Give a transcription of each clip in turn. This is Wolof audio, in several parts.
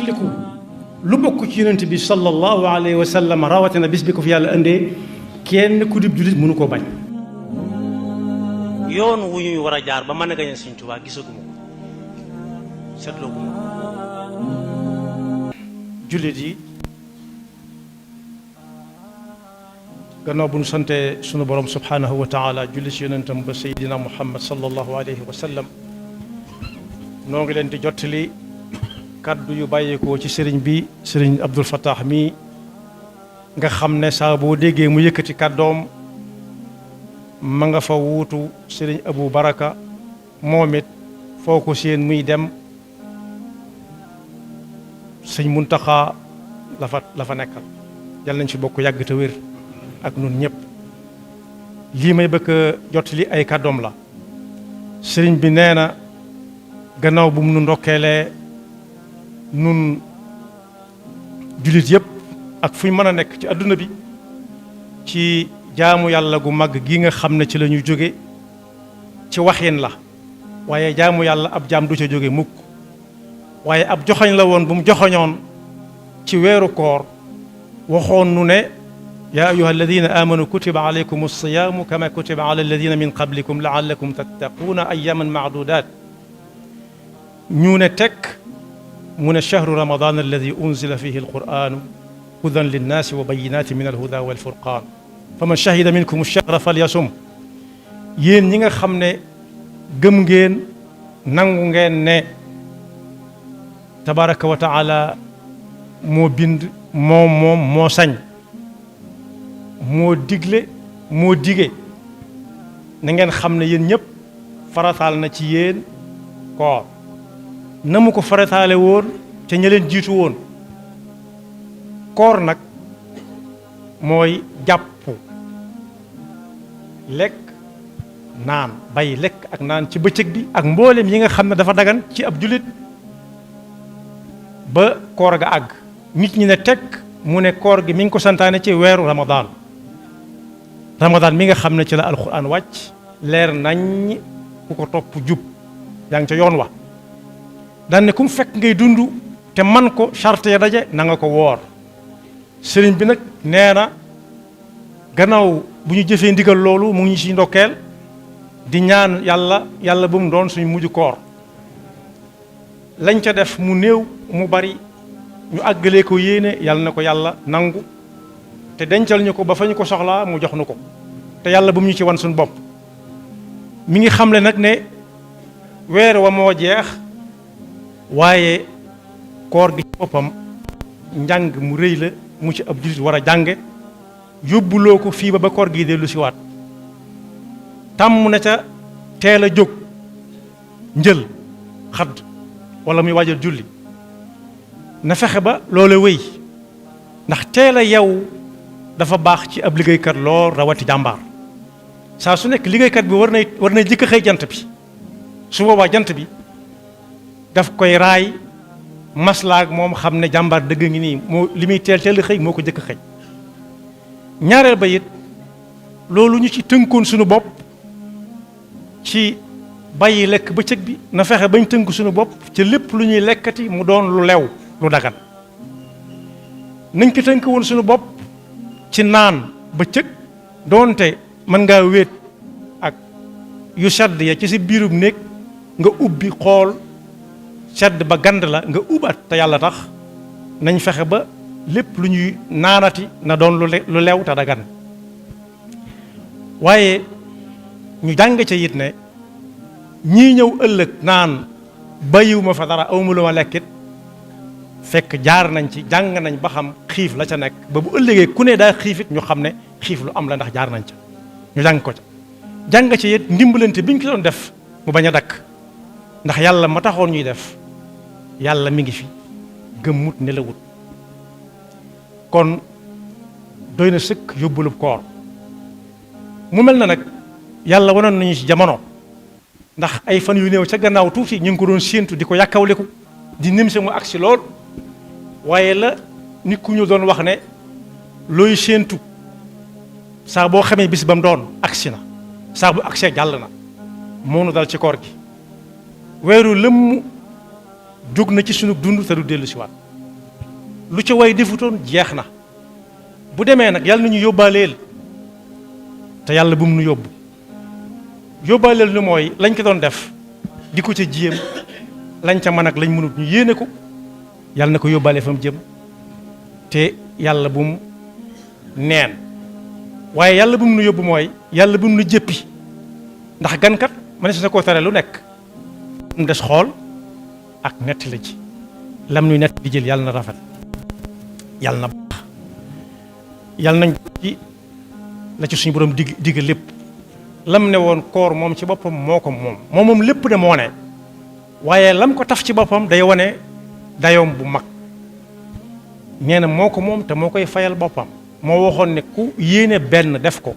fàttaliku lu bokk ci yonent bi sallallahu alayhi wa sallam rawatina bis bi ko fi yàlla indee kenn ku dib jullit mënu koo bañ. yoon wu ñuy war a jaar ba mën a gañe Sëñ Tuubaa gisaguma ko seetlooguma ko. jullit yi gannaaw bu ñu sante sunu borom subhanahu wa taala julli ci yonentam ba Seydina Muhammad sallallahu alayhi wa sallam noo ngi leen di jottali kaddu yu bàyyeekoo ci sëriñ bi sëriñ Abdul Fattah mi nga xam ne saa boo déggee mu yëkkati kàddoom ma nga fa wuutu sëriñ Abu Baraka moom it foo ko seen muy dem sëñ Muntaxa la fa nekkal yal nañ ci bokk yàgg te wér ak nun ñëpp. lii may bëgg a jottali ay kàddoom la sëriñ bi nee na gannaaw bu mu nu ndokkeelee nun jullit yëpp ak fu ñu mën a nekk ci adduna bi ci jaamu yàlla gu mag gi nga xam ne ci la ñuy jóge ci waxin la waaye jaamu yàlla ab jaam du ca jóge mukk waaye ab joxoñ la woon bu mu joxoñoon ci weeru koor waxoon nu ne yaa ayuha alladina amanu kutiba alaykum alsiyaamu kama kutiba ala alladina min qablikum laallakum tattaquuna ayaman maadudat ñu ne tekk mu ne chahru ramadan alladi unzila fihi alquranu hudan linnaasi wa bayinaati min alhuda walfurqaan fa man shahida minkum alchahra falyasum yéen ñi nga xam ne gëm ngeen nangu ngeen ne tabaraka wa taala moo bind moom moo sañ moo digle moo dige na ngeen xam ne yéen ñëpp farataal na ci yéen koor na mu ko farataale woon te ña leen jiitu woon koor nag mooy jàpp lekk naan bay lekk ak naan ci bëccëg bi ak mboolem yi nga xam ne dafa dagan ci ab jullit ba koor ga àgg nit ñi ne tekk mu ne koor gi mi ngi ko santaane ci weeru ramadaan mi nga xam ne ci la alquran wàcc leer nañ ku ko topp jub yaa ngi ca yoon wa daan ne ku mu fekk ngay dund te man ko charte ya daje na nga ko woor sëriñ bi nag nee na gannaaw bu ñu jëfee ndigal loolu mu ngi ñu ci ndokkeel di ñaan yàlla bu mu doon suñu mujj koor lañ ca def mu néew mu bari ñu àggalee ko yéene yàlla na ko yàlla nangu te dencal ñu ko ba fa ñu ko soxlaa mu jox nu ko te yàlla bu mu ñu ci wan suñu bopp mi ngi xamle nag ne weer wa moo jeex waaye koor gi ci boppam njàng mu rëy la mu ci ab jullit war a jànge yóbbuloo ko fii ba koor gi dellu si waat tàmm na ca teel a jóg njël xadd wala muy waajal julli na fexe ba loola wéy ndax teel a yow dafa baax ci ab liggéeykat lool rawati jàmbaar saa su nekk liggéeykat bi war na jëkk a xëy jant bi su boobaa jant bi daf koy raay maslaak moom xam ne jàmbaar dëgg ngi nii moo li muy teel a xëy moo ko jëkk a xëy ñaareel ba it loolu ñu ci tënkoon suñu bopp ci bàyyi lekk bëccëg bi na fexe bañ tënk suñu bopp ci lépp lu ñuy lekkati mu doon lu lew lu dagan nañ ko tënk woon suñu bopp ci naan bëccëg doonte mën ngaa wéet ak yu sedd ya ci si biirub néeg nga ubbi xool sedd ba gand la nga ubbat te yàlla tax nañ fexe ba lépp lu ñuy naanati na doon lu lew te dagan waaye ñu jàng ca it ne ñii ñëw ëllëg naan bàyyiwuma fa dara awma lu ma lekkit fekk jaar nañ ci jàng nañ ba xam xiif la ca nekk ba bu ëllëgee ku ne daa xiifit ñu xam ne xiif lu am la ndax jaar nañ ca ñu jàng ko ca jàng ci it ndimbalante biñ ko doon def mu bañ a dakk ndax yàlla ma taxoon ñuy def yàlla mi ngi fi gëmmut nelawut kon doy na sëkk yóbbulub koor mu mel na nag yàlla wanoon nañu ci jamono ndax ay fan yu néew ca gannaaw tuuti ñu ngi ko doon séentu di ko yàkkawleku di nim sa mu agsi lool waaye la nit ku ñu doon wax ne looy séentu saa boo xamee bis ba mu doon agsi na saa bu agsee jàll na moo nu dal ci koor gi weeru lëmm jóg na ci sunu dund te du dellu si waat lu ca way defutoon jeex na bu demee nag yàlla nañu yóbbaaleel te yàlla bu mu nu yóbbu yóbbaaleel nu mooy lañ ko doon def di ko ca jiyam lañ ca mën ak lañ mënut ñu yéene ko yàlla na ko yóbbaale fa mu jëm te yàlla bu mu neen waaye yàlla bu mu nu yóbbu mooy yàlla bu mu nu jëppi ndax gankat ma ne sa koo tere lu nekk mu des xool ak nett la ci lam nuy nett di jël yàlla na rafet yàlla na baax yàlla nañ ci la ci suñu borom digg lépp lam ne woon koor moom ci boppam moo ko moom lépp de moo ne waaye lam ko taf ci boppam day wane dayoom bu mag nee na moo ko moom te moo koy fayal boppam moo waxoon ne ku yéene benn def ko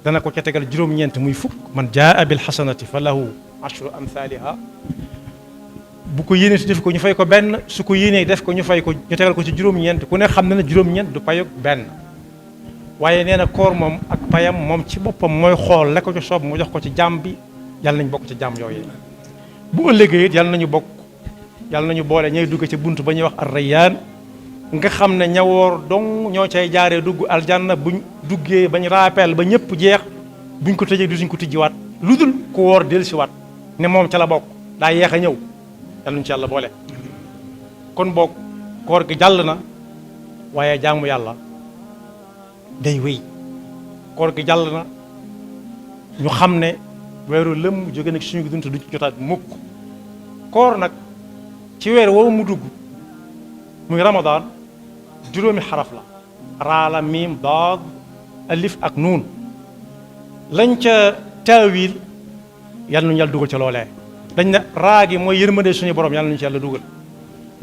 dana ko ca tegal juróom-ñeent muy fukk man jaa bil xasanati fa lahu ashru amthaliha bu ko yéene si def ko ñu fay ko benn su ko yéenee def ko ñu fay ko ñu tegal ko ci juróom-ñeent ku ne xam na ne juróom-ñeent du payog benn waaye nee na koor moom ak payam moom ci boppam mooy xool la ko ci soob mu jox ko ci jàmm bi yàlla nañ bokk ci jàmm yooyu bu ëllëgee it yàlla nañu bokk yàlla nañu boole ñay dugg ci bunt ba ñuy wax ar-rayyaan nga xam ne ñawoor dong ñoo cay jaaree dugg aljanna buñ duggee bañ rappel ba ñëpp jeex buñ ko tëjee duñ ko tijjiwaat lu dul ku woor dellusiwaat ne moom ca la bokk daa yeex a ñëw yàlla nañu ci yàlla boole kon bokk koor gi jàll na waaye jaamu yàlla day wéy koor gi jàll na ñu xam ne weeru lëmm jóge nag suñu dund du ci jotaat mukk koor nag ci weer woowu mu dugg muy ramadaan juróomi xaraf la raala miim daad alif ak nuun lañ ca taawil yàlla nañu yàlla dugal ca loolee dañ ne raa gi mooy yërmande suñu borom yàlla nañu ci yàlla dugal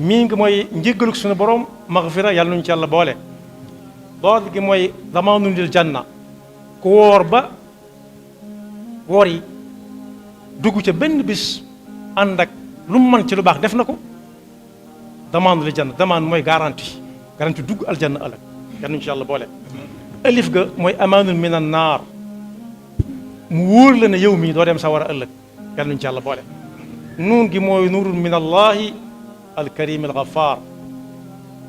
miim gi mooy njéggaluk suñu borom maxfira yàlla nañu ci yàlla boole daad gi mooy damaanun lil janna ku woor ba woor yi dugg ca benn bis ànd ak lu mu mën ci lu baax def na ko damaanun lil janna damaan mooy garantie dugg aljanna ëllëg yàlla nañu ci yàlla boole alif ga mooy amaanun min an naar mu wóor la ne yow mii doo dem sa war a ëllëg yàlla nañu ci yàlla boole nuun gi mooy nuurun min allahi alkarim alghaffar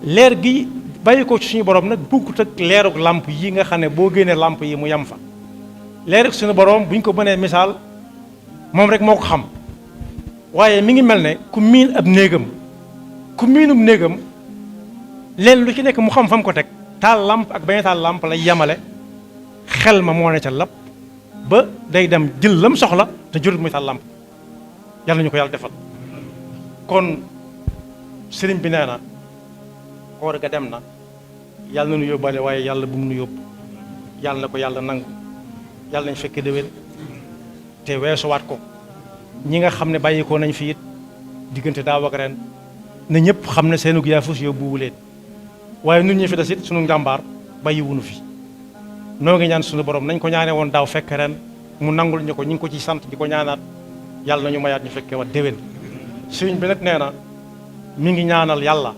leer gi bàyyi ko ci suñu borom nag bukkut ak leerug làmp yi nga xam ne boo génnee làmp yi mu yem fa leerug suñu borom buñ ko mënee misaal moom rek moo ko xam waaye mi ngi mel ne ku miin ab néegam ku miinub néegam leen lu ci nekk mu xam fa mu ko teg taal làmp ak bañ a taal làmp lay yemale xel ma moo ne ca lapp ba day dem jël lam soxla te jurut muy taal làmp yàlla ñu ko yàlla defal kon sëriñ bi nee na koor ga dem na yàlla na nu yóbbaale waaye yàlla bu mu nu yóbbu yàlla na ko yàlla nangu yàlla nañ fekke déwén te weesuwaat ko ñi nga xam ne bàyyi ko nañ fi it diggante daaw ak ren na ñëpp xam ne seenu yaafus yóbbuwu leen waaye nun ñi fi des it sunu njàmbaar bàyyiwunu fi noo ngi ñaan sunu borom nañ ko ñaane woon daaw fekk ren mu nangul ñu ko ñu ngi ko ci sant di ko ñaanaat yàlla nañu mayaat ñu fekkee wat déwén sëriñ bi nag nee na mi ngi ñaanal yàlla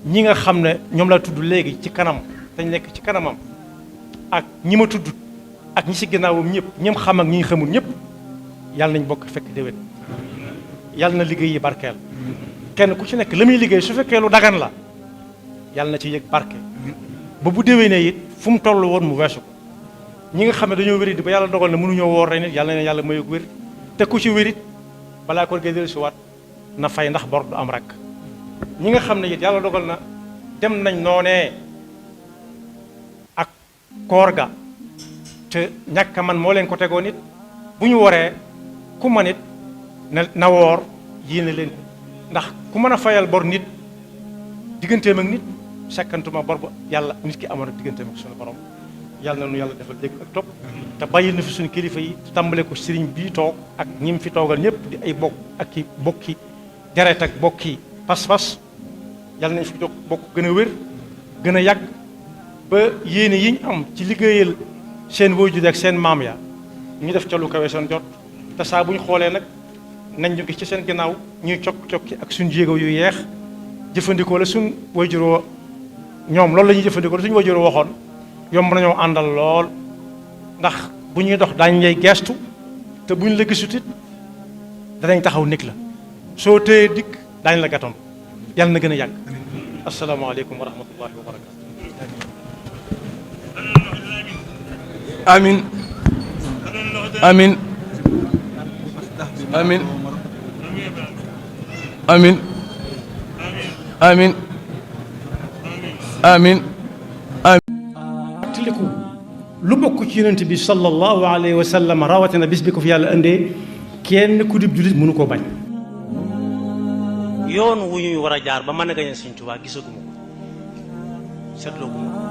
ñi nga xam ne ñoom la tudd léegi ci kanam dañ nekk ci kanamam ak ñi ma tudd ak ñi ci ginnaawam ñëpp ñim xam ak ñi xamul ñëpp yàlla nañ bokk fekk déwén yàlla na liggéey yi barkeel kenn ku ci nekk la muy liggéey su fekkee lu dagan la yàlla na ci yëg barke ba bu déwénee it fu mu toll woon mu weesu ko ñi nga xam ne dañoo wéri di ba yàlla dogal ne mënuñoo woor ren it yàlla na yàlla mayug wér te ku ci wérit balaa ko gédéel si waat na fay ndax bor du am rek ñi nga xam ne it yàlla dogal na dem nañ noonee ak koor ga te ñàkk man moo leen ko tegoon it bu ñu waree ku man it na woor yéene leen ko ndax ku mën a fayal bor nit digganteem ak nit sekkantuma bor ba yàlla nit ki amoon ak digganteem ak suñu borom yàlla na nu yàlla defal dégg ak topp te bàyyil na fi suñu kilifa yi te tàmbale ko sëriñ bii toog ak ñim fi toogal ñëpp di ay bokk ak ki bokki deret ak bokki pas-pas yàlla nañ fi jóg bokk gën a wér gën a yàgg ba yéene yi ñu am ci liggéeyal seen waajur ak seen maam ya ñu def ca lu kawe seen jot te saa bu ñu xoolee nag nañ ñu gis ci seen ginnaaw ñuy cokki ak suñu jéego yu yeex jëfandikoo la suñ waajuroo ñoom loolu la ñuy jëfandikoo la suñu waajuroo waxoon yomb nañoo àndal lool ndax bu ñuy dox daañu lay geestu te bu ñu la gisut it danañ taxaw nekk la soo téye dikk daañu la gàttoon yàlla na gën a yàgg asalaamaaleykum wa rahmatullahi wa barakatu. amin amin amin amin amin amin fàttaliku lu bokk ci yonent bi sallallahu alayhi wa sallam rawatina bis bi ko fi yàlla indee kenn ku dib jullit mënu koo bañ. yoon wu ñuy war a jaar ba mën a gañe Sëñ Tuubaa gisaguma ko seetloo guma ko